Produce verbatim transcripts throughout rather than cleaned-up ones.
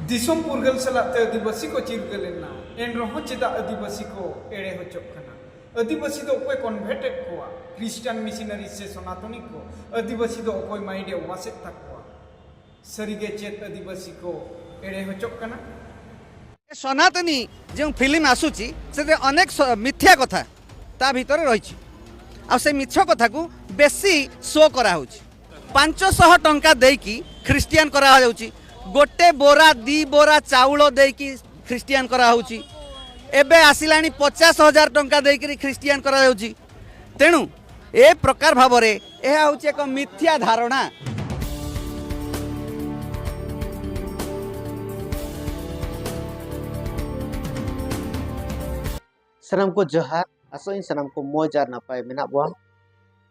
ᱫᱤᱥᱚᱢ ᱯᱩᱨᱜᱟᱹᱞ ᱥᱟᱞᱟᱜ ᱛᱮ ᱟᱹᱫᱤᱵᱟᱹᱥᱤ ᱠᱚ ᱪᱤᱨᱜᱟᱹᱞ ᱮᱱᱟ, ᱮᱱ ᱨᱮᱦᱚᱸ ᱪᱮᱫᱟᱜ ᱟᱹᱫᱤᱵᱟᱹᱥᱤ ᱠᱚ ᱮᱲᱮ ᱦᱚᱪᱚᱜ ᱠᱟᱱᱟ? ᱟᱹᱫᱤᱵᱟᱹᱥᱤ ᱫᱚ ᱚᱠᱚᱭ ᱠᱚᱱᱵᱷᱟᱨᱴ ᱮᱫ ᱠᱚᱣᱟ? ᱠᱷᱨᱤᱥᱴᱟᱱ ᱢᱤᱥᱤᱱᱟᱨᱤ ᱥᱮ ᱥᱚᱱᱟᱛᱚᱱᱤ ᱠᱚ? ᱟᱹᱫᱤᱵᱟᱹᱥᱤ ᱫᱚ ᱚᱠᱚᱭ ᱢᱟᱭᱤᱱᱰ ᱮ ᱣᱟᱥ ᱮᱫ ᱛᱟᱠᱚᱣᱟ? ᱥᱟᱹᱨᱤᱜᱮ ᱪᱮᱫ ᱟᱹᱫᱤᱵᱟᱹᱥᱤ ᱠᱚ ᱮᱲᱮ ᱦᱚᱪᱚᱜ ᱠᱟᱱᱟ? ସନାତନୀ ଯେଉଁ ଫିଲ୍ମ ଆସୁଛି ସେଥିରେ ଅନେକ ସ- ମିଥ୍ୟା କଥା ତା ଭିତରେ ରହିଛି। ଆଉ ସେ ମିଛ କଥାକୁ ବେଶୀ ଶୋ କରାହଉଛି। ପାଞ୍ଚଶହ ଟଙ୍କା ଦେଇକି ଖ୍ରୀଷ୍ଟିଆନ କରାଯାଉଛି। ଗୋଟେ ବୋରା ଦି ବୋରା ଚାଉଳ ଦେଇକି ଖ୍ରୀଷ୍ଟିଆନ କରାହଉଛି। ଏବେ ଆସିଲାଣି ପଚାଶ ହଜାର ଟଙ୍କା ଦେଇକରି ଖ୍ରୀଷ୍ଟିଆନ କରାଯାଉଛି। ତେଣୁ ଏ ପ୍ରକାର ଭାବରେ ଏହା ହେଉଛି ଏକ ମିଥ୍ୟା ଧାରଣା। ᱥᱟᱱᱟᱢ ᱠᱚ ᱡᱚᱦᱟᱨ᱾ ᱟᱥᱚᱜ ᱟᱹᱧ ᱥᱟᱱᱟᱢ ᱠᱚ ᱢᱚᱡᱽ ᱟᱨ ᱱᱟᱯᱟᱭ ᱢᱮᱱᱟᱜ ᱵᱚᱣᱟ᱾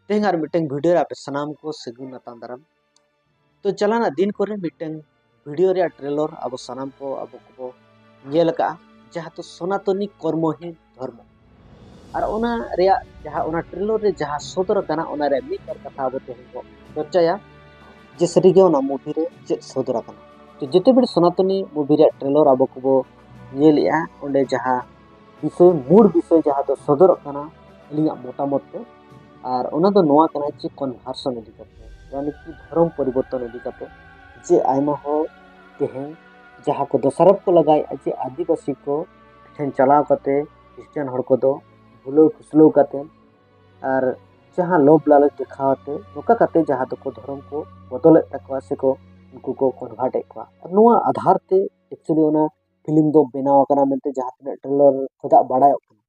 ᱛᱮᱦᱮᱧ ᱟᱨ ᱢᱤᱫᱴᱟᱝ ᱵᱷᱤᱰᱤᱭᱳ ᱨᱮ ᱟᱯᱮ ᱥᱟᱱᱟᱢ ᱠᱚ ᱥᱟᱹᱜᱩᱱ ᱟᱛᱟᱝ ᱫᱟᱨᱟᱢ᱾ ᱛᱚ ᱪᱟᱞᱟᱣᱱᱟ ᱫᱤᱱ ᱠᱚᱨᱮ ᱢᱤᱫᱴᱟᱝ ᱵᱷᱤᱰᱤᱭᱳ ᱨᱮᱭᱟᱜ ᱴᱨᱮᱞᱚᱨ ᱟᱵᱚ ᱥᱟᱱᱟᱢ ᱠᱚ ᱟᱵᱚ ᱠᱚᱵᱚ ᱧᱮᱞ ᱟᱠᱟᱫᱼᱟ, ᱡᱟᱦᱟᱸ ᱫᱚ ᱥᱚᱱᱟᱛᱚᱱᱤ ᱠᱚᱨᱢᱚᱦᱤᱱ ᱫᱷᱚᱨᱢᱚ᱾ ᱟᱨ ᱚᱱᱟ ᱨᱮᱭᱟᱜ ᱡᱟᱦᱟᱸ ᱚᱱᱟ ᱴᱨᱮᱞᱚᱨ ᱨᱮ ᱡᱟᱦᱟᱸ ᱥᱚᱫᱚᱨ ᱟᱠᱟᱱᱟ, ᱚᱱᱟ ᱨᱮᱭᱟᱜ ᱢᱤᱫ ᱵᱟᱨ ᱠᱟᱛᱷᱟ ᱟᱵᱚ ᱛᱮᱦᱮᱧ ᱵᱚ ᱪᱚᱨᱪᱟᱭᱟ ᱡᱮ ᱥᱟᱹᱨᱤᱜᱮ ᱚᱱᱟ ᱢᱩᱵᱷᱤ ᱨᱮ ᱪᱮᱫ ᱥᱚᱫᱚᱨ ᱟᱠᱟᱱᱟ᱾ ᱛᱚ ᱡᱮᱛᱮ ᱵᱮᱲ ᱥᱚᱱᱟᱛᱚᱱᱤ ᱢᱩᱵᱷᱤ ᱨᱮᱭᱟᱜ ᱴᱨᱮᱞᱚᱨ ᱟᱵᱚ ᱠᱚᱵᱚ ᱧᱮᱞᱮᱜᱼᱟ, ᱚᱸᱰᱮ ᱡᱟᱦᱟᱸ ᱵᱤᱥᱚᱭ, ᱢᱩᱲ ᱵᱤᱥᱚᱭ ᱡᱟᱦᱟᱸ ᱫᱚ ᱥᱚᱫᱚᱨᱚᱜ ᱠᱟᱱᱟ ᱟᱹᱞᱤᱧᱟᱜ ᱢᱚᱛᱟᱢᱚᱛ ᱛᱮ, ᱟᱨ ᱚᱱᱟ ᱫᱚ ᱱᱚᱣᱟ ᱠᱟᱱᱟ ᱡᱮ ᱠᱚᱱᱵᱷᱟᱨᱥᱚᱱ ᱤᱫᱤ ᱠᱟᱛᱮ, ᱭᱟᱱᱤ ᱠᱤ ᱫᱷᱚᱨᱚᱢ ᱯᱚᱨᱤᱵᱚᱨᱛᱚᱱ ᱤᱫᱤ ᱠᱟᱛᱮ, ᱡᱮ ᱟᱭᱢᱟ ᱦᱚᱲ ᱛᱮᱦᱮᱧ ᱡᱟᱦᱟᱸ ᱠᱚ ᱫᱚᱥᱟᱨᱚᱯ ᱠᱚ ᱞᱟᱜᱟᱣᱮᱫᱼᱟ ᱡᱮ ᱟᱹᱫᱤᱵᱟᱹᱥᱤ ᱠᱚ ᱴᱷᱮᱱ ᱪᱟᱞᱟᱣ ᱠᱟᱛᱮ ᱠᱷᱨᱤᱥᱴᱟᱱ ᱦᱚᱲ ᱠᱚᱫᱚ ᱵᱷᱩᱞᱟᱹᱣ ᱯᱷᱩᱥᱞᱟᱹᱣ ᱠᱟᱛᱮ ᱟᱨ ᱡᱟᱦᱟᱸ ᱞᱳᱵᱷ ᱞᱟᱞᱚᱪ ᱫᱮᱠᱷᱟᱣ ᱟᱛᱮ ᱱᱚᱝᱠᱟ ᱠᱟᱛᱮ ᱡᱟᱦᱟᱸ ᱫᱚᱠᱚ ᱫᱷᱚᱨᱚᱢ ᱠᱚ ᱵᱚᱫᱚᱞᱮᱫ ᱛᱟᱠᱚᱣᱟ ᱥᱮᱠᱚ ᱩᱱᱠᱩ ᱠᱚ ᱠᱚᱱᱵᱷᱟᱨᱴ ᱮᱫ ᱠᱚᱣᱟ᱾ ᱟᱨ ᱱᱚᱣᱟ ᱟᱫᱷᱟᱨ ᱛᱮ ᱮᱠᱪᱩᱭᱮᱞᱤ ᱚᱱᱟ ᱯᱷᱤᱞᱢ ᱫᱚ ᱵᱮᱱᱟᱣ ᱟᱠᱟᱱᱟ ᱢᱮᱱᱛᱮ ᱡᱟᱦᱟᱸ ᱛᱤᱱᱟᱹᱜ ᱴᱨᱮᱞᱚᱨ ᱠᱷᱚᱱᱟᱜ ᱵᱟᱲᱟᱭᱚᱜ ᱠᱟᱱᱟ᱾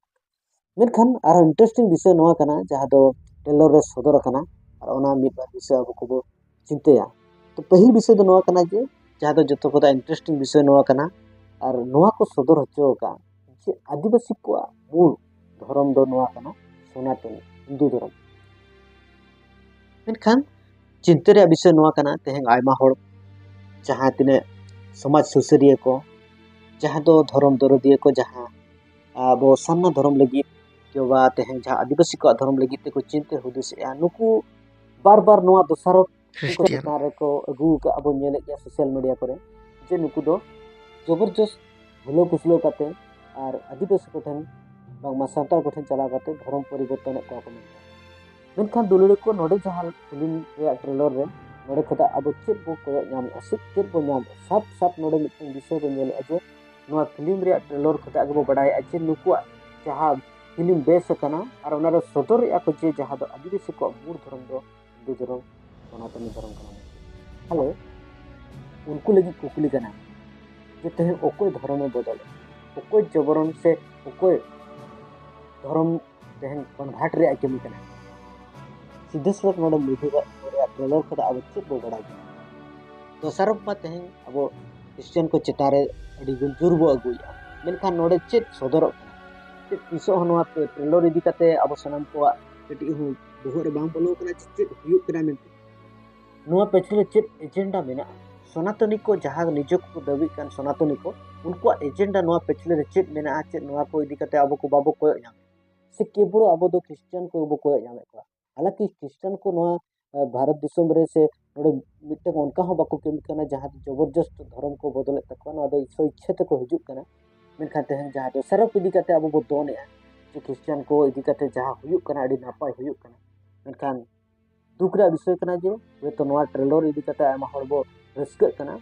ᱢᱮᱱᱠᱷᱟᱱ ᱟᱨᱦᱚᱸ ᱤᱱᱴᱟᱨᱮᱥᱴᱤᱝ ᱵᱤᱥᱚᱭ ᱱᱚᱣᱟ ᱠᱟᱱᱟ ᱡᱟᱦᱟᱸ ᱫᱚ ᱴᱨᱮᱞᱚᱨ ᱨᱮ ᱥᱚᱫᱚᱨ ᱟᱠᱟᱱᱟ, ᱟᱨ ᱚᱱᱟ ᱢᱤᱫ ᱵᱟᱨ ᱵᱤᱥᱚᱭ ᱟᱵᱚ ᱠᱚᱵᱚ ᱪᱤᱱᱛᱟᱹᱭᱟ᱾ ᱛᱚ ᱯᱟᱹᱦᱤᱞ ᱵᱤᱥᱚᱭ ᱫᱚ ᱱᱚᱣᱟ ᱠᱟᱱᱟ ᱡᱮ ᱡᱟᱦᱟᱸ ᱫᱚ ᱡᱚᱛᱚ ᱠᱷᱚᱱᱟᱜ ᱤᱱᱴᱟᱨᱮᱥᱴᱤᱝ ᱵᱤᱥᱚᱭ ᱱᱚᱣᱟ ᱠᱟᱱᱟ, ᱟᱨ ᱱᱚᱣᱟ ᱠᱚ ᱥᱚᱫᱚᱨ ᱦᱚᱪᱚ ᱟᱠᱟᱫᱼᱟ ᱡᱮ ᱟᱹᱫᱤᱵᱟᱹᱥᱤ ᱠᱚᱣᱟᱜ ᱢᱩᱞ ᱫᱷᱚᱨᱚᱢ ᱫᱚ ᱱᱚᱣᱟ ᱠᱟᱱᱟ ᱥᱚᱱᱟᱛᱚᱱᱤ ᱦᱤᱱᱫᱩ ᱫᱷᱚᱨᱚᱢ᱾ ᱢᱮᱱᱠᱷᱟᱱ ᱪᱤᱱᱛᱟᱹ ᱨᱮᱭᱟᱜ ᱵᱤᱥᱚᱭ ᱱᱚᱣᱟ ᱠᱟᱱᱟ, ᱛᱮᱦᱮᱧ ᱟᱭᱢᱟ ᱦᱚᱲ ᱡᱟᱦᱟᱸ ᱛᱤᱱᱟᱹᱜ ᱥᱚᱢᱟᱡᱽ ᱥᱩᱥᱟᱹᱨᱤᱭᱟᱹ ᱠᱚ, ᱡᱟᱦᱟᱸ ᱫᱚ ᱫᱷᱚᱨᱚᱢ ᱫᱚᱨᱚᱫᱤᱭᱟᱹ ᱠᱚ, ᱡᱟᱦᱟᱸ ᱟᱵᱚ ᱥᱟᱨᱱᱟ ᱫᱷᱚᱨᱚᱢ ᱞᱟᱹᱜᱤᱫ ᱠᱤ ᱵᱟ ᱛᱮᱦᱮᱧ ᱡᱟᱦᱟᱸ ᱟᱹᱫᱤᱵᱟᱹᱥᱤ ᱠᱚᱣᱟᱜ ᱫᱷᱚᱨᱚᱢ ᱞᱟᱹᱜᱤᱫ ᱛᱮᱠᱚ ᱪᱤᱱᱛᱟᱹ ᱦᱩᱫᱤᱥᱮᱜᱼᱟ, ᱱᱩᱠᱩ ᱵᱟᱨ ᱵᱟᱨ ᱱᱚᱣᱟ ᱫᱚᱥᱟᱨᱚᱯ ᱩᱱᱠᱩ ᱠᱷᱨᱤᱥᱴᱤᱭᱟᱱ᱾ ᱪᱮᱛᱟᱱ ᱨᱮᱠᱚ ᱟᱹᱜᱩ ᱟᱠᱟᱫᱼᱟ, ᱵᱚᱱ ᱧᱮᱞᱮᱫ ᱜᱮᱭᱟ ᱥᱳᱥᱟᱞ ᱢᱤᱰᱤᱭᱟ ᱠᱚᱨᱮ ᱡᱮ ᱱᱩᱠᱩ ᱫᱚ ᱡᱚᱵᱚᱨᱡᱚᱥ ᱵᱷᱩᱞᱟᱹᱣ ᱠᱩᱥᱞᱟᱹᱣ ᱠᱟᱛᱮ ᱟᱨ ᱟᱹᱫᱤᱵᱟᱹᱥᱤ ᱠᱚᱴᱷᱮᱱ ᱵᱟᱝᱢᱟ ᱥᱟᱱᱛᱟᱲ ᱠᱚᱴᱷᱮᱱ ᱪᱟᱞᱟᱣ ᱠᱟᱛᱮ ᱫᱷᱚᱨᱚᱢ ᱯᱚᱨᱤᱵᱚᱨᱛᱚᱱᱮᱫ ᱠᱚᱣᱟ ᱠᱚ ᱢᱮᱱᱛᱮ᱾ ᱢᱮᱱᱠᱷᱟᱱ ᱫᱩᱞᱟᱹᱲᱤᱭᱟᱹ ᱠᱚ, ᱱᱚᱰᱮ ᱡᱟᱦᱟᱸ ᱯᱷᱤᱞᱢ ᱨᱮᱭᱟᱜ ᱴᱨᱮᱞᱚᱨ ᱨᱮ ᱱᱚᱰᱮ ᱠᱷᱚᱱᱟᱜ ᱟᱵᱚ ᱪᱮᱫ ᱵᱚ ᱠᱚᱭᱚᱜ ᱧᱟᱢᱮᱫᱼᱟ ᱥᱮ ᱪᱮᱫ ᱵᱚ ᱧᱟᱢᱮᱫᱼᱟ, ᱥᱟᱯ ᱥᱟᱯ ᱱᱚᱰᱮ ᱢᱤᱫᱴᱮᱱ ᱵᱤᱥᱚᱭ ᱵᱚ ᱧᱮᱞᱮᱫᱼᱟ ᱡᱮ ᱱᱚᱣᱟ ᱯᱷᱤᱞᱢ ᱨᱮᱭᱟᱜ ᱴᱨᱮᱞᱚᱨ ᱠᱷᱚᱱᱟᱜ ᱜᱮᱵᱚ ᱵᱟᱲᱟᱭᱮᱫᱼᱟ ᱡᱮ ᱱᱩᱠᱩᱣᱟᱜ ᱡᱟᱦᱟᱸ ᱯᱷᱤᱞᱢ ᱵᱮᱥ ᱟᱠᱟᱱᱟ ᱟᱨ ᱚᱱᱟᱨᱮ ᱥᱚᱫᱚᱨᱮᱫᱼᱟ ᱠᱚ ᱡᱮ ᱡᱟᱦᱟᱸ ᱫᱚ ᱟᱹᱫᱤᱵᱟᱹᱥᱤ ᱠᱚᱣᱟᱜ ᱢᱩᱲ ᱫᱷᱚᱨᱚᱢ ᱫᱚ ᱦᱤᱱᱫᱩ ᱫᱷᱚᱨᱚᱢ, ᱥᱚᱱᱟᱛᱚᱱᱤ ᱫᱷᱚᱨᱚᱢ ᱠᱟᱱᱟ ᱢᱮᱱᱛᱮ᱾ ᱛᱟᱦᱞᱮ ᱩᱱᱠᱩ ᱞᱟᱹᱜᱤᱫ ᱠᱩᱠᱞᱤ ᱠᱟᱱᱟ ᱡᱮ ᱛᱮᱦᱮᱧ ᱚᱠᱚᱭ ᱫᱷᱚᱨᱚᱢᱮ ᱵᱚᱫᱚᱞᱮᱫ, ᱚᱠᱚᱭ ᱡᱚᱵᱚᱨᱚᱱ ᱥᱮ ᱚᱠᱚᱭ ᱫᱷᱚᱨᱚᱢ ᱛᱮᱦᱮᱧ ᱠᱚᱱᱵᱷᱟᱨᱴ ᱨᱮᱭᱟᱜ ᱠᱟᱹᱢᱤ ᱠᱟᱱᱟ? ᱥᱤᱫᱷᱟᱹ ᱥᱟᱞᱟᱜ ᱱᱚᱰᱮ ᱢᱩᱵᱷᱤ ᱨᱮᱭᱟᱜ ᱴᱨᱮᱞᱚᱨ ᱠᱷᱚᱱ ᱟᱵᱚ ᱪᱮᱫ ᱵᱚ ᱵᱟᱲᱟᱭ ᱠᱟᱱᱟ? ᱫᱚᱥᱟᱨᱚᱜ ᱢᱟ ᱛᱮᱦᱮᱧ ᱟᱵᱚ ᱠᱷᱨᱤᱥᱪᱟᱱ ᱠᱚ ᱪᱮᱛᱟᱱ ᱨᱮ ᱟᱹᱰᱤ ᱜᱩᱱ ᱡᱳᱨ ᱵᱚ ᱟᱹᱜᱩᱭᱮᱫᱼᱟ, ᱢᱮᱱᱠᱷᱟᱱ ᱱᱚᱰᱮ ᱪᱮᱫ ᱥᱚᱫᱚᱨᱚᱜ ᱠᱟᱱᱟ? ᱪᱮᱫ ᱛᱤᱥᱚᱜ ᱦᱚᱸ ᱱᱚᱣᱟ ᱴᱨᱮᱞᱚᱨ ᱤᱫᱤ ᱠᱟᱛᱮ ᱟᱵᱚ ᱥᱟᱱᱟᱢ ᱠᱚᱣᱟᱜ ᱠᱟᱹᱴᱤᱡ ᱦᱚᱸ ᱵᱚᱦᱚᱜ ᱨᱮ ᱵᱟᱝ ᱵᱚᱞᱚ ᱠᱟᱱᱟ ᱡᱮ ᱪᱮᱫ ᱦᱩᱭᱩᱜ ᱠᱟᱱᱟ ᱢᱮᱱᱛᱮ? ᱱᱚᱣᱟ ᱯᱟᱹᱪᱷᱞᱟᱹ ᱪᱮᱫ ᱮᱡᱮᱱᱰᱟ ᱢᱮᱱᱟᱜᱼᱟ? ᱥᱚᱱᱟᱛᱚᱱᱤ ᱠᱚ ᱡᱟᱦᱟᱸ ᱱᱤᱡᱮ ᱠᱚ ᱫᱟᱹᱵᱤᱜ ᱠᱟᱱ ᱥᱚᱱᱟᱛᱚᱱᱤ ᱠᱚ, ᱩᱱᱠᱩᱣᱟᱜ ᱮᱡᱮᱱᱰᱟ ᱱᱚᱣᱟ ᱯᱟᱹᱪᱷᱞᱟᱹ ᱨᱮ ᱪᱮᱫ ᱢᱮᱱᱟᱜᱼᱟ, ᱪᱮᱫ ᱱᱚᱣᱟ ᱠᱚ ᱤᱫᱤ ᱠᱟᱛᱮ ᱟᱵᱚ ᱠᱚ ᱵᱟᱵᱚ ᱠᱚᱭᱚᱜ ᱧᱟᱢᱮᱫ? ᱥᱮ ᱠᱮᱵᱚᱞ ᱟᱵᱚ ᱫᱚ ᱠᱷᱨᱤᱥᱪᱟᱱ ᱠᱚ ᱵᱚ ᱠᱚᱭᱚᱜ ᱧᱟᱢᱮᱫ ᱠᱚᱣᱟ? ᱦᱟᱞᱟᱝᱠᱤ ᱠᱷᱨᱤᱥᱪᱟᱱ ᱠᱚ ᱱᱚᱣᱟ, ᱮ, ᱵᱷᱟᱨᱚᱛ ᱫᱤᱥᱚᱢ ᱨᱮ ᱥᱮ ᱱᱚᱰᱮ ᱢᱤᱫᱴᱟᱝ ᱚᱱᱠᱟ ᱦᱚᱸ ᱵᱟᱠᱚ ᱠᱟᱹᱢᱤ ᱠᱟᱱᱟ ᱡᱟᱦᱟᱸ ᱫᱚ ᱡᱚᱵᱚᱨᱡᱚᱥᱛ ᱫᱷᱚᱨᱚᱢ ᱠᱚ ᱵᱚᱫᱚᱞᱮᱫ ᱛᱟᱠᱚᱣᱟ, ᱱᱚᱣᱟ ᱫᱚ ᱥᱚ ᱤᱪᱪᱷᱟᱹ ᱛᱮᱠᱚ ᱦᱤᱡᱩᱜ ᱠᱟᱱᱟ᱾ ᱢᱮᱱᱠᱷᱟᱱ ᱛᱮᱦᱮᱧ ᱡᱟᱦᱟᱸ ᱫᱚᱥᱟᱨᱚᱯ ᱤᱫᱤ ᱠᱟᱛᱮ ᱟᱵᱚ ᱵᱚ ᱫᱚᱱᱮᱜᱼᱟ ᱡᱮ ᱠᱷᱨᱤᱥᱪᱟᱱ ᱠᱚ ᱤᱫᱤ ᱠᱟᱛᱮ ᱡᱟᱦᱟᱸ ᱦᱩᱭᱩᱜ ᱠᱟᱱᱟ ᱟᱹᱰᱤ ᱱᱟᱯᱟᱭ ᱦᱩᱭᱩᱜ ᱠᱟᱱᱟ, ᱢᱮᱱᱠᱷᱟᱱ ᱫᱩᱠ ᱨᱮᱭᱟᱜ ᱵᱤᱥᱚᱭ ᱠᱟᱱᱟ ᱡᱮ ᱦᱚᱭᱛᱚ ᱱᱚᱣᱟ ᱴᱨᱮᱞᱚᱨ ᱤᱫᱤ ᱠᱟᱛᱮ ᱟᱭᱢᱟ ᱦᱚᱲ ᱵᱚ ᱨᱟᱹᱥᱠᱟᱹᱜ ᱠᱟᱱᱟ,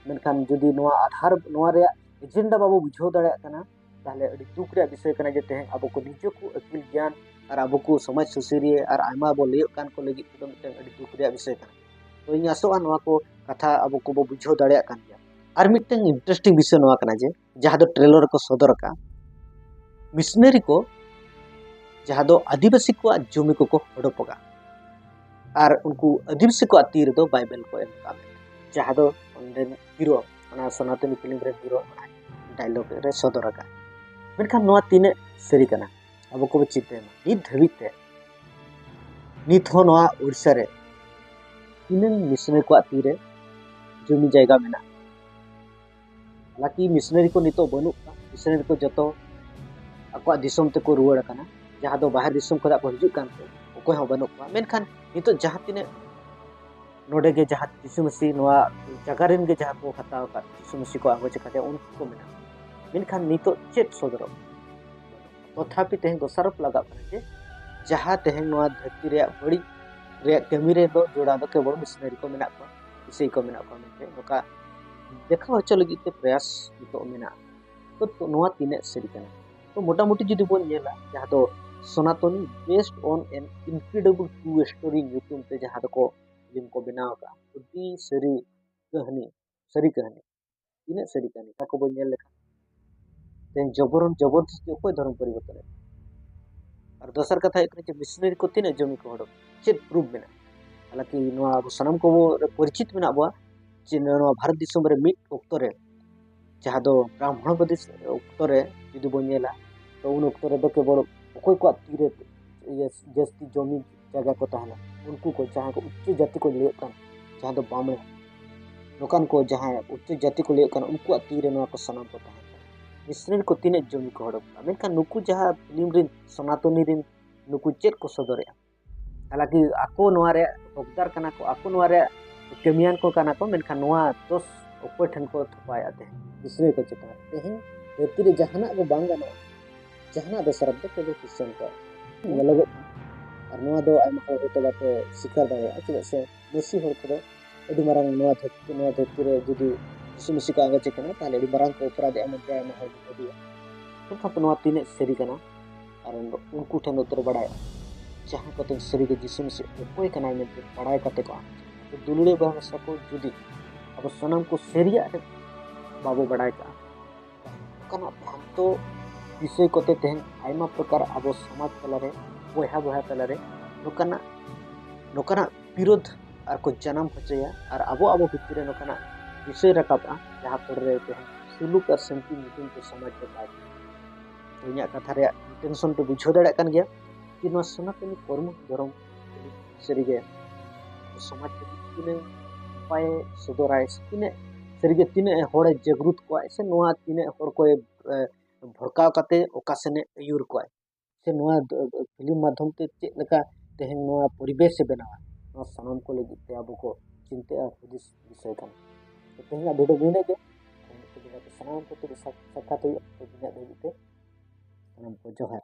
ᱢᱮᱱᱠᱷᱟᱱ ᱡᱩᱫᱤ ᱱᱚᱣᱟ ᱟᱫᱷᱟᱨ, ᱱᱚᱣᱟ ᱨᱮᱭᱟᱜ ᱮᱡᱮᱱᱰᱟ ᱵᱟᱵᱚ ᱵᱩᱡᱷᱟᱹᱣ ᱫᱟᱲᱮᱭᱟᱜ ᱠᱟᱱᱟ, ᱛᱟᱦᱞᱮ ᱟᱹᱰᱤ ᱫᱩᱠ ᱨᱮᱭᱟᱜ ᱵᱤᱥᱚᱭ ᱠᱟᱱᱟ ᱡᱮ ᱛᱮᱦᱮᱧ ᱟᱵᱚ ᱠᱚ ᱱᱤᱡᱮ ᱠᱚ ᱟᱹᱠᱤᱞ ᱜᱮᱭᱟᱱ ᱟᱨ ᱟᱵᱚ ᱠᱚ ᱥᱚᱢᱟᱡᱽ ᱥᱩᱥᱟᱹᱨᱤᱭᱟᱹ ᱟᱨ ᱟᱭᱢᱟ ᱵᱚ ᱞᱟᱹᱭᱚᱜ ᱠᱟᱱ ᱠᱚ ᱞᱟᱹᱜᱤᱫ ᱛᱮᱫᱚ ᱢᱤᱫᱴᱟᱝ ᱟᱹᱰᱤ ᱫᱩᱠ ᱨᱮᱭᱟᱜ ᱵᱤᱥᱚᱭ ᱠᱟᱱᱟ᱾ ᱛᱚ ᱤᱧ ᱟᱥᱚᱜᱼᱟ ᱱᱚᱣᱟ ᱠᱚ ᱠᱟᱛᱷᱟ ᱟᱵᱚ ᱠᱚᱵᱚ ᱵᱩᱡᱷᱟᱹᱣ ᱫᱟᱲᱮᱭᱟᱜ ᱠᱟᱱ ᱜᱮᱭᱟ᱾ ᱟᱨ ᱢᱤᱫᱴᱟᱝ ᱤᱱᱴᱟᱨᱮᱥᱴᱤᱝ ᱵᱤᱥᱚᱭ ᱱᱚᱣᱟ ᱠᱟᱱᱟ ᱡᱮ ᱡᱟᱦᱟᱸ ᱫᱚ ᱴᱨᱮᱞᱚᱨ ᱨᱮᱠᱚ ᱥᱚᱫᱚᱨ ᱟᱠᱟᱫ ᱢᱤᱥᱱᱟᱨᱤ ᱠᱚ ᱡᱟᱦᱟᱸ ᱫᱚ ᱟᱹᱫᱤᱵᱟᱹᱥᱤ ᱠᱚᱣᱟᱜ ᱡᱚᱢᱤ ᱠᱚᱠᱚ ᱦᱚᱲᱚᱯ ᱟᱠᱟᱫ ᱟᱨ ᱩᱱᱠᱩ ᱟᱹᱫᱤᱵᱟᱹᱥᱤ ᱠᱚᱣᱟᱜ ᱛᱤ ᱨᱮᱫᱚ ᱵᱟᱭᱵᱮᱞ ᱠᱚ ᱮᱢ ᱟᱠᱟᱫ, ᱡᱟᱦᱟᱸ ᱫᱚ ᱚᱸᱰᱮ ᱦᱤᱨᱳ, ᱚᱱᱟ ᱥᱚᱱᱟᱛᱚᱱᱤ ᱯᱷᱤᱞᱢ ᱨᱮᱱ ᱦᱤᱨᱳ ᱚᱱᱟ ᱰᱟᱭᱞᱚᱜ ᱨᱮ ᱥᱚᱫᱚᱨ ᱟᱠᱟᱫ᱾ ᱢᱮᱱᱠᱷᱟᱱ ᱱᱚᱣᱟ ᱛᱤᱱᱟᱹᱜ ᱥᱟᱹᱨᱤ ᱠᱟᱱᱟ? ᱟᱵᱚ ᱠᱚᱵᱚ ᱪᱤᱱᱛᱟᱹᱭ ᱢᱟ, ᱱᱤᱛ ᱫᱷᱟᱹᱵᱤᱡ ᱛᱮ ᱱᱤᱛ ᱦᱚᱸ ᱱᱚᱣᱟ ᱳᱰᱤᱥᱟ ᱨᱮ ᱛᱤᱱᱟᱹᱝ ᱢᱤᱥᱱᱟᱨᱤ ᱠᱚᱣᱟᱜ ᱛᱤᱨᱮ ᱡᱚᱢᱤ ᱡᱟᱭᱜᱟ ᱢᱮᱱᱟᱜᱼᱟ? ᱦᱟᱞᱟᱝᱠᱤ ᱢᱤᱥᱱᱟᱨᱤ ᱠᱚ ᱱᱤᱛᱚᱜ ᱵᱟᱹᱱᱩᱜ ᱠᱚᱣᱟ, ᱢᱤᱥᱱᱟᱨᱤ ᱠᱚ ᱡᱚᱛᱚ ᱟᱠᱚᱣᱟᱜ ᱫᱤᱥᱚᱢ ᱛᱮᱠᱚ ᱨᱩᱣᱟᱹᱲ ᱟᱠᱟᱱᱟ, ᱡᱟᱦᱟᱸ ᱫᱚ ᱵᱟᱦᱨᱮ ᱫᱤᱥᱚᱢ ᱠᱷᱚᱱᱟᱜ ᱠᱚ ᱦᱤᱡᱩᱜ ᱠᱟᱱ ᱛᱮ ᱚᱠᱚᱭ ᱦᱚᱸ ᱵᱟᱹᱱᱩᱜ ᱠᱚᱣᱟ᱾ ᱢᱮᱱᱠᱷᱟᱱ ᱱᱤᱛᱚᱜ ᱡᱟᱦᱟᱸ ᱛᱤᱱᱟᱹᱜ ᱱᱚᱰᱮ ᱜᱮ ᱡᱟᱦᱟᱸ ᱡᱤᱥᱩ ᱢᱟᱹᱥᱤ ᱱᱚᱣᱟ ᱡᱟᱭᱜᱟ ᱨᱮᱱ ᱜᱮ ᱡᱟᱦᱟᱸ ᱠᱚ ᱦᱟᱛᱟᱣ ᱟᱠᱟᱫ, ᱡᱤᱥᱩ ᱢᱟᱹᱥᱤ ᱠᱚ ᱟᱸᱜᱚᱪ ᱟᱠᱟᱫᱮᱭᱟ, ᱩᱱᱠᱩ ᱠᱚ ᱢᱮᱱᱟᱜᱼᱟ᱾ ᱢᱮᱱᱠᱷᱟᱱ ᱱᱤᱛᱚᱜ ᱪᱮᱫ ᱥᱚᱫᱚᱨᱚᱜ ᱠᱟᱱᱟ? ᱛᱚᱛᱷᱟᱯᱤ ᱛᱮᱦᱮᱧ ᱫᱚᱥᱟᱨᱚᱯ ᱞᱟᱜᱟᱜ ᱠᱟᱱᱟ ᱡᱮ ᱡᱟᱦᱟᱸ ᱛᱮᱦᱮᱧ ᱱᱚᱣᱟ ᱫᱷᱟᱹᱨᱛᱤ ᱨᱮᱭᱟᱜ ᱵᱟᱹᱲᱤᱡ ᱨᱮᱭᱟᱜ ᱠᱟᱹᱢᱤ ᱨᱮᱫᱚ ᱡᱚᱲᱟᱣ ᱫᱚ ᱠᱮᱵᱚᱞ ᱢᱤᱥᱱᱟᱨᱤ ᱠᱚ ᱢᱮᱱᱟᱜ ᱠᱚᱣᱟ, ᱤᱥᱟᱹᱭ ᱠᱚ ᱢᱮᱱᱟᱜ ᱠᱚᱣᱟ ᱢᱮᱱᱛᱮ ᱱᱚᱝᱠᱟ ᱫᱮᱠᱷᱟᱣ ᱦᱚᱪᱚ ᱞᱟᱹᱜᱤᱫ ᱛᱮ ᱯᱨᱚᱭᱟᱥ ᱱᱤᱛᱚᱜ ᱢᱮᱱᱟᱜᱼᱟ᱾ ᱛᱚ, ᱛᱚ ᱱᱚᱣᱟ ᱛᱤᱱᱟᱹᱜ ᱥᱟᱹᱨᱤ ᱠᱟᱱᱟ? ᱛᱚ ᱢᱚᱴᱟᱢᱩᱴᱤ ᱡᱩᱫᱤ ᱵᱚᱱ ᱧᱮᱞᱟ, ᱡᱟᱦᱟᱸ ᱫᱚ ᱥᱚᱱᱟᱛᱚᱱᱤ based on an incredible true story ᱧᱩᱛᱩᱢ ᱛᱮ ᱡᱟᱦᱟᱸ ᱫᱚᱠᱚ ᱯᱷᱤᱞᱢ ᱠᱚ ᱵᱮᱱᱟᱣ ᱟᱠᱟᱫᱼᱟ, ᱟᱹᱰᱤ ᱥᱟᱹᱨᱤ ᱠᱟᱹᱦᱱᱤ, ᱥᱟᱹᱨᱤ ᱠᱟᱹᱦᱱᱤ, ᱛᱤᱱᱟᱹᱜ ᱥᱟᱹᱨᱤ ᱠᱟᱹᱦᱱᱤ, ᱚᱱᱟ ᱠᱚᱵᱚᱱ ᱧᱮᱞ ᱞᱮᱠᱷᱟᱱ ᱛᱮᱦᱮᱧ ᱡᱚᱵᱚᱨᱚᱱ ᱡᱚᱵᱚᱨᱫᱚᱥᱛᱤ ᱚᱠᱚᱭ ᱫᱷᱚᱨᱚᱢ ᱯᱚᱨᱤᱵᱚᱨᱛᱚᱱᱮᱫ? ᱟᱨ ᱫᱚᱥᱟᱨ ᱠᱟᱛᱷᱟ ᱦᱩᱭᱩᱜ ᱠᱟᱱᱟ ᱡᱮ ᱢᱤᱥᱱᱟᱨᱤ ᱠᱚ ᱛᱤᱱᱟᱹᱜ ᱡᱚᱢᱤ ᱠᱚ ᱦᱚᱲᱚᱯ, ᱪᱮᱫ ᱯᱨᱩᱯ ᱢᱮᱱᱟᱜᱼᱟ? ᱦᱟᱞᱟᱝᱠᱤ ᱱᱚᱣᱟ ᱟᱵᱚ ᱥᱟᱱᱟᱢ ᱠᱚᱵᱚ ᱯᱚᱨᱤᱪᱤᱛ ᱢᱮᱱᱟᱜ ᱵᱚᱣᱟ ᱡᱮ ᱱᱚᱣᱟ ᱵᱷᱟᱨᱚᱛ ᱫᱤᱥᱚᱢ ᱨᱮ ᱢᱤᱫ ᱚᱠᱛᱚ ᱨᱮ ᱡᱟᱦᱟᱸ ᱫᱚ ᱵᱨᱟᱦᱢᱚᱬ ᱵᱟᱫᱤ ᱚᱠᱛᱚ ᱨᱮ ᱡᱩᱫᱤ ᱵᱚᱱ ᱧᱮᱞᱟ, ᱛᱚ ᱩᱱ ᱚᱠᱛᱚ ᱨᱮᱫᱚ ᱠᱮᱵᱚᱞ ᱚᱠᱚᱭ ᱠᱚᱣᱟᱜ ᱛᱤᱨᱮ ᱤᱭᱟᱹ ᱡᱟᱹᱥᱛᱤ ᱡᱚᱢᱤ ᱡᱟᱭᱜᱟ ᱠᱚ ᱛᱟᱦᱮᱱᱟ, ᱩᱱᱠᱩ ᱠᱚ ᱡᱟᱦᱟᱸᱭ ᱠᱚ ᱩᱪᱪᱚ ᱡᱟᱹᱛᱤ ᱠᱚ ᱞᱟᱹᱭᱚᱜ ᱠᱟᱱ, ᱡᱟᱦᱟᱸ ᱫᱚ ᱵᱟᱢᱬᱮ, ᱱᱚᱝᱠᱟᱱ ᱠᱚ ᱡᱟᱦᱟᱸᱭ ᱩᱪᱪᱚ ᱡᱟᱹᱛᱤ ᱠᱚ ᱞᱟᱹᱭᱚᱜ ᱠᱟᱱ, ᱩᱱᱠᱩᱣᱟᱜ ᱛᱤᱨᱮ ᱱᱚᱣᱟ ᱠᱚ ᱥᱟᱱᱟᱢ ᱠᱚ ᱛᱟᱦᱮᱸ ᱠᱟᱱᱟ᱾ ᱢᱤᱥᱱᱟᱨᱤ ᱠᱚ ᱛᱤᱱᱟᱹᱜ ᱡᱚᱢᱤ ᱠᱚ ᱦᱚᱲᱚᱯ ᱠᱟᱱᱟ, ᱢᱮᱱᱠᱷᱟᱱ ᱱᱩᱠᱩ ᱡᱟᱦᱟᱸ ᱯᱷᱤᱞᱢ ᱨᱮᱱ ᱥᱚᱱᱟᱛᱚᱱᱤ ᱨᱮᱱ ᱱᱩᱠᱩ ᱪᱮᱫ ᱠᱚ ᱥᱚᱫᱚᱨᱮᱜᱼᱟ? ᱦᱟᱞᱟᱝᱠᱤ ᱟᱠᱚ ᱱᱚᱣᱟ ᱨᱮ ᱦᱚᱠᱫᱟᱨ ᱠᱟᱱᱟ ᱠᱚ, ᱟᱠᱚ ᱱᱚᱣᱟ ᱨᱮ ᱠᱟᱹᱢᱤᱭᱟᱱ ᱠᱚ ᱠᱟᱱᱟ ᱠᱚ, ᱢᱮᱱᱠᱷᱟᱱ ᱱᱚᱣᱟ ᱫᱳᱥ ᱚᱠᱚᱭ ᱴᱷᱮᱱ ᱠᱚ ᱛᱷᱚᱯᱟᱭᱮᱫᱼᱟ ᱛᱮᱦᱮᱧ? ᱢᱤᱥᱱᱟᱨᱤ ᱠᱚ ᱪᱮᱛᱟᱱ ᱨᱮ᱾ ᱛᱮᱦᱮᱧ ᱫᱷᱟᱹᱨᱛᱤ ᱨᱮ ᱡᱟᱦᱟᱱᱟᱜ ᱜᱮ ᱵᱟᱝ ᱜᱟᱱᱚᱜᱼᱟ, ᱡᱟᱦᱟᱱᱟᱜ ᱫᱚᱥᱟᱨᱚᱯ ᱫᱚ ᱠᱮᱵᱚᱞ ᱠᱷᱨᱤᱥᱪᱟᱱ ᱠᱚᱣᱟᱜ ᱧᱮᱞᱚᱜᱚᱜ ᱠᱟᱱᱟ᱾ ᱟᱨ ᱱᱚᱣᱟ ᱫᱚ ᱟᱭᱢᱟ ᱦᱚᱲ ᱦᱚᱭᱛᱳ ᱵᱟᱠᱚ ᱥᱤᱠᱟᱨ ᱫᱟᱲᱮᱭᱟᱜᱼᱟ, ᱪᱮᱫᱟᱜ ᱥᱮ ᱢᱟᱹᱥᱤ ᱦᱚᱲ ᱠᱚᱫᱚ ᱟᱹᱰᱤ ᱢᱟᱨᱟᱝ ᱱᱚᱣᱟ ᱫᱷᱟᱹᱨᱛᱤ, ᱱᱚᱣᱟ ᱫᱷᱟᱹᱨᱛᱤ ᱨᱮ ᱡᱩᱫᱤ ᱡᱤᱥᱩ ᱢᱟᱹᱥᱤ ᱠᱚ ᱟᱸᱜᱚᱪᱮ ᱠᱟᱱᱟ, ᱛᱟᱦᱚᱞᱮ ᱟᱹᱰᱤ ᱢᱟᱨᱟᱝ ᱠᱚ ᱚᱯᱚᱨᱟᱫᱮᱜᱼᱟ ᱢᱮᱱᱛᱮ ᱟᱭᱢᱟ ᱦᱚᱲ ᱠᱚ ᱵᱷᱟᱹᱵᱤᱭᱟ᱾ ᱢᱮᱱᱠᱷᱟᱱ ᱱᱚᱣᱟ ᱛᱤᱱᱟᱹᱜ ᱥᱟᱹᱨᱤ ᱠᱟᱱᱟ? ᱟᱨ ᱩᱱᱠᱩ ᱴᱷᱮᱱ ᱩᱛᱟᱹᱨ ᱵᱟᱲᱟᱭᱚᱜᱼᱟ, ᱡᱟᱦᱟᱸᱭ ᱠᱚᱛᱮ ᱥᱟᱹᱨᱤᱜᱮ ᱡᱤᱥᱩ ᱢᱟᱹᱥᱤ ᱚᱠᱚᱭ ᱠᱟᱱᱟᱭ ᱢᱮᱱᱛᱮ ᱵᱟᱲᱟᱭ ᱠᱟᱛᱮ ᱠᱚ ᱟᱸᱜᱚᱪᱮ ᱠᱟᱱᱟ᱾ ᱛᱚ ᱫᱩᱞᱟᱹᱲᱤᱭᱟᱹ ᱵᱚᱭᱦᱟ ᱢᱤᱥᱨᱟ ᱠᱚ, ᱡᱩᱫᱤ ᱟᱵᱚ ᱥᱟᱱᱟᱢ ᱠᱚ ᱥᱟᱹᱨᱤᱭᱟᱜ ᱨᱮ ᱵᱟᱵᱚ ᱵᱟᱲᱟᱭ ᱠᱟᱜᱼᱟ, ᱱᱚᱝᱠᱟᱱᱟᱜ ᱵᱷᱨᱟᱱᱛᱚ ᱵᱤᱥᱚᱭ ᱠᱚᱛᱮ ᱛᱮᱦᱮᱧ ᱟᱭᱢᱟ ᱯᱨᱚᱠᱟᱨ ᱟᱵᱚ ᱥᱚᱢᱟᱡᱽ ᱛᱟᱞᱟᱨᱮ, ᱵᱚᱭᱦᱟ ᱵᱚᱭᱦᱟ ᱛᱟᱞᱟᱨᱮ ᱱᱚᱝᱠᱟᱱᱟᱜ, ᱱᱚᱝᱠᱟᱱᱟᱜ ᱵᱤᱨᱳᱫᱷ ᱟᱨ ᱠᱚ ᱡᱟᱱᱟᱢ ᱦᱚᱪᱚᱭᱟ ᱟᱨ ᱟᱵᱚ ᱟᱵᱚ ᱵᱷᱤᱛᱤᱨ ᱨᱮ ᱱᱚᱝᱠᱟᱱᱟᱜ ᱵᱤᱥᱚᱭ ᱨᱟᱠᱟᱵᱼᱟ, ᱡᱟᱦᱟᱸ ᱯᱚᱨᱮ ᱛᱮᱦᱮᱧ ᱥᱩᱞᱩᱠ ᱟᱨ ᱥᱟᱱᱛᱤ ᱧᱩᱛᱩᱢ ᱛᱮ ᱥᱚᱢᱟᱡᱽ ᱨᱮ ᱵᱟᱭ ᱛᱟᱦᱮᱱᱟ᱾ ᱛᱚ ᱤᱧᱟᱹᱜ ᱠᱟᱛᱷᱟ ᱨᱮᱭᱟᱜ intention ᱯᱮ ᱵᱩᱡᱷᱟᱹᱣ ᱫᱟᱲᱮᱭᱟᱜ ᱠᱟᱱ ᱜᱮᱭᱟ ᱡᱮ ᱱᱚᱣᱟ ᱥᱚᱱᱟᱛᱚᱱᱤ ᱠᱚᱨᱢᱚ ᱫᱷᱚᱨᱚᱢ ᱥᱟᱹᱨᱤᱜᱮ ᱥᱚᱢᱟᱡᱽ ᱞᱟᱹᱜᱤᱫ ᱛᱤᱱᱟᱹᱜ ᱱᱟᱯᱟᱭ ᱥᱚᱫᱚᱨᱟᱭ, ᱥᱮ ᱛᱤᱱᱟᱹᱜ ᱥᱟᱹᱨᱤᱜᱮ ᱛᱤᱱᱟᱹᱜ ᱦᱚᱲᱮ ᱡᱟᱜᱽᱨᱩᱛ ᱠᱚᱣᱟᱭ, ᱥᱮ ᱱᱚᱣᱟ ᱛᱤᱱᱟᱹᱜ ᱦᱚᱲ ᱠᱚᱭ, ᱮ, ᱵᱷᱚᱲᱠᱟᱣ ᱠᱟᱛᱮ ᱚᱠᱟ ᱥᱮᱱᱮ ᱟᱹᱭᱩᱨ ᱠᱚᱣᱟᱭ, ᱥᱮ ᱱᱚᱣᱟ ᱫᱚ, ᱯᱷᱤᱞᱢ ᱢᱟᱫᱽᱫᱷᱚᱢ ᱛᱮ ᱪᱮᱫ ᱞᱮᱠᱟ ᱛᱮᱦᱮᱧ ᱱᱚᱣᱟ ᱯᱚᱨᱤᱵᱮᱥᱮ ᱵᱮᱱᱟᱣᱟ᱾ ᱱᱚᱣᱟ ᱥᱟᱱᱟᱢ ᱠᱚ ᱞᱟᱹᱜᱤᱫ ᱛᱮ ᱟᱵᱚ ᱠᱚ ᱪᱤᱱᱛᱟᱹ ᱟᱨ ᱦᱩᱫᱤᱥ ᱵᱤᱥᱚᱭ ᱠᱟᱱᱟ᱾ ᱛᱚ ᱛᱮᱦᱮᱧᱟᱜ video ᱫᱚ ᱤᱱᱟᱹᱜ ᱜᱮ᱾ ᱥᱟᱱᱟᱢ ᱠᱚ ᱛᱮᱜᱮ ᱥᱟᱠ-, ᱥᱟᱠᱠᱷᱟᱛ ᱦᱩᱭᱩᱜᱼᱟ᱾ ᱛᱚ ᱤᱱᱟᱹᱜ ᱫᱷᱟᱹᱵᱤᱡ ᱛᱮ ᱥᱟᱱᱟᱢ ᱠᱚ ᱡᱚᱦᱟᱨ᱾